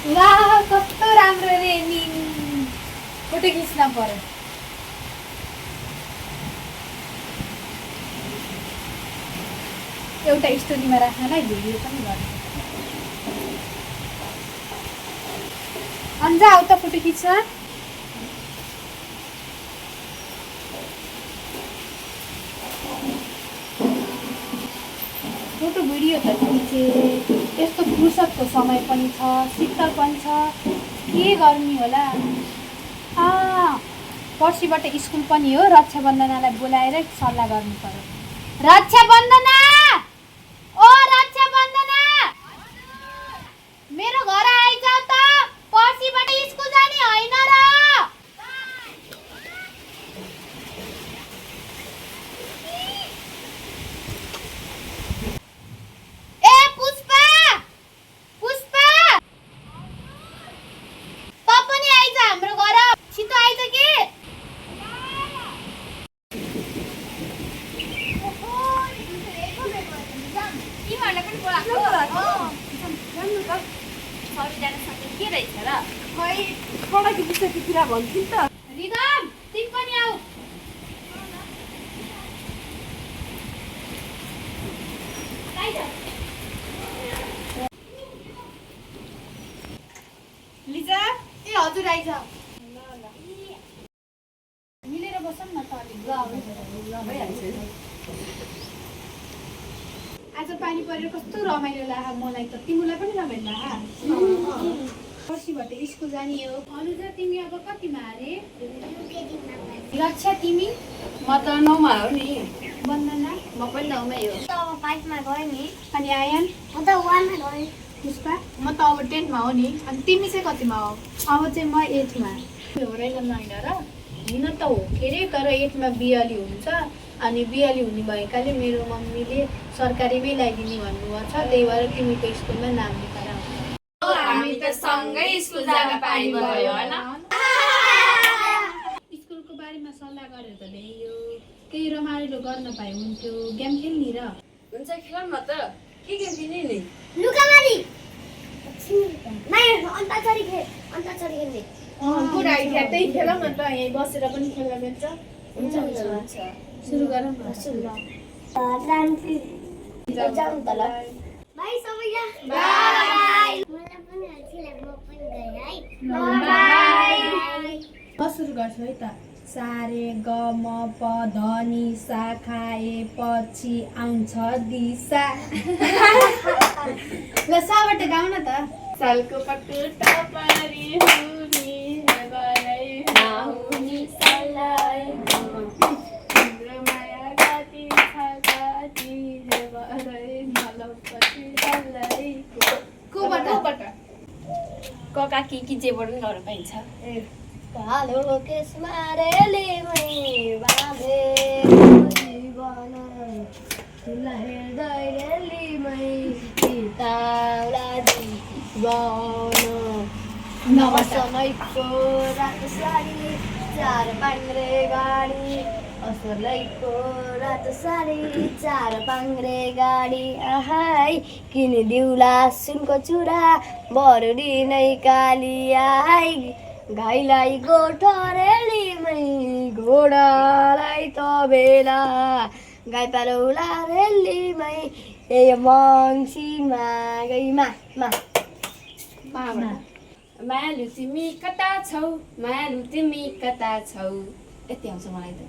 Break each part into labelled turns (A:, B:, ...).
A: वाह कस्तो राम्रो रे नि फोटो खिच्न पर्यो एउटा स्टोरीमा राख्नलाई भिडियो पनि गर्नु अन्जा आउ त फोटो खिच्न फोटो भिडियो त खिचे यस्तो फुर्सदको समय पनि छ शीतल पनि छ के गर्ने होला पर्सिबाट स्कुल पनि हो रक्षाबन्धनलाई बोलाएर सल्लाह गर्नु पर्यो रक्षाबन्धना ओ रक्षाबन्धना मेरो घर आइजाऊ त पर्सिबाट स्कुल जाने होइन र रिदम तिमी पनि आऊ लिजा ए हजुर आइज मिलेर बसौँ न त आज पानी परेर कस्तो रमाइलो लाग्यो मलाई त तिमीलाई पनि रमाइलो लाग्यो पर्सिबाट स्कुल जाने हो अनुजा तिमी अब कतिमा अरे रक्षा तिमी
B: म त 9 मा हो नि
A: वन्दना
B: म पनि 9 मै हो
C: त अब 5 मा गए नि
A: अनि आयन
C: म त 1 मा गए
A: पुष्पा
B: म त अब 10 मा हो नि अनि तिमी चाहिँ कतिमा हो
A: अब चाहिँ म 8 मा
B: हो रहेन हैन र हुन त हो के रे तर 8 मा बियाली हुन्छ अनि बियाली हुने भएकाले मेरो मम्मीले सरकारीमै लगाइदिने भन्नुभएको छ त्यही भएर तिमीको स्कुलमा नाम लेखाएर आउँछ
D: हामी त सँगै स्कुल जान पानी भयो हैन
A: स्कुलको बारेमा सल्लाह गरेर त ल्याइयो केही रमाइलो गर्न पाए हुन्थ्यो गेम खेल्ने र
D: हुन्छ खेलौँ न त के खेल्दिने नि
C: लुकामारी नाइ अन्ताक्षरी खेल्ने
B: गुड आइडिया त्यही खेलौँ न त यही बसेर पनि खेल्न मिल्छ
D: हुन्छ हुन्छ
A: सुरु गरौँ न
C: क्रान्ति जाउँ त ल बाइ सबैजना बाइ मलाई पनि हल्छी लाग्यो म पनि गए है बाइ
A: म सुरु गर्छु है त सारे ग म प ध नि सा खाए पछि आउँछ दिशा ल साबाट गाउँ न त
D: सालको पटुटा पारी हुनी हेबालाई नाहुनी सलाई तिम्रो माया कति छ कति हेबालाई नलपति सलाई
A: कोबाट
D: कका की जेबाट पनि गाउन पाइन्छ
C: कालो केसमा रेली मै बाँधे जीवन तिमीलाई हेर्दै रेली मै बिताउला जीवन नवसमयको रातो साडी चार पाङ्रे गाडी असलैको रातो साडी चार पाङ्रे गाडी आहाई किनिदिउला सुनको चुरा बरुडी नै कालिया गाईलाई गोठरेलीमै घोडालाई त बेला गाई पालौला रेलीमै ए मङ्सीमा गईमा
D: मायालु तिमी कता छौ मायालु तिमी कता छौ यति आउँछ मलाई त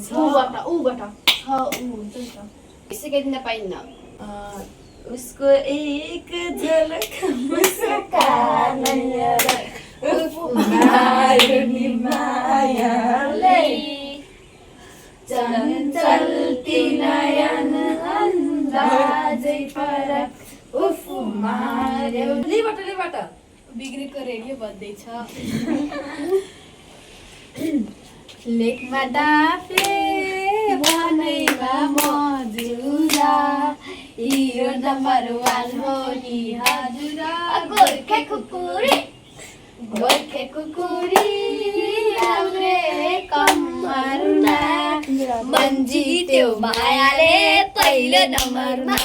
D: चौबाट
B: ऊबाट
D: हुन्छ नि त सिकाइदिन पाइन्न उसको एक झलक मुस्कानले उफुमारुनी मायाले चञ्चल्ती नयन अन्दाजै फरक उफुमार्यो लेबाट
A: बिग्रेको रेडियो बज्दैछ लेखमा डाफे बनैमा मजुरा हिरो नम्बर 1 हो नि हजुरा
C: गोर्खे कुकुरी
A: राम्रे कम्मरुना
C: मन जित्यो मायाले पहिलो नम्बरमा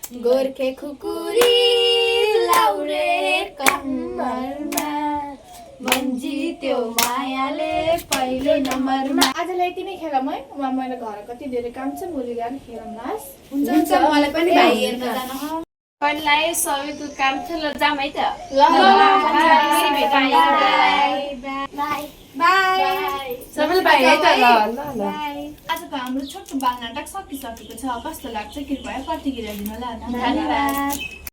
B: गोर्खे खुकुरी लाउरे कम्मरमा मन जित्यो मायाले पहिलो नम्बरमा।
A: आजलाई यति नै खेलौँ है। मैले घर कति धेरै काम छ, भोलि गएर खेलौँ लास।
B: हुन्छ मलाई पनि भाइ हेर्न जान ह।
D: पहिला सबैको काम थियो ल जाम है त।
B: ल
C: बाई
A: बाई।
D: सबैले भाइ है त ल ल ल।
A: आजको हाम्रो छोटो बाल नाटक सकिसकेको छ। कस्तो लाग्छ कृपया प्रतिक्रिया दिनु होला।
B: धन्यवाद।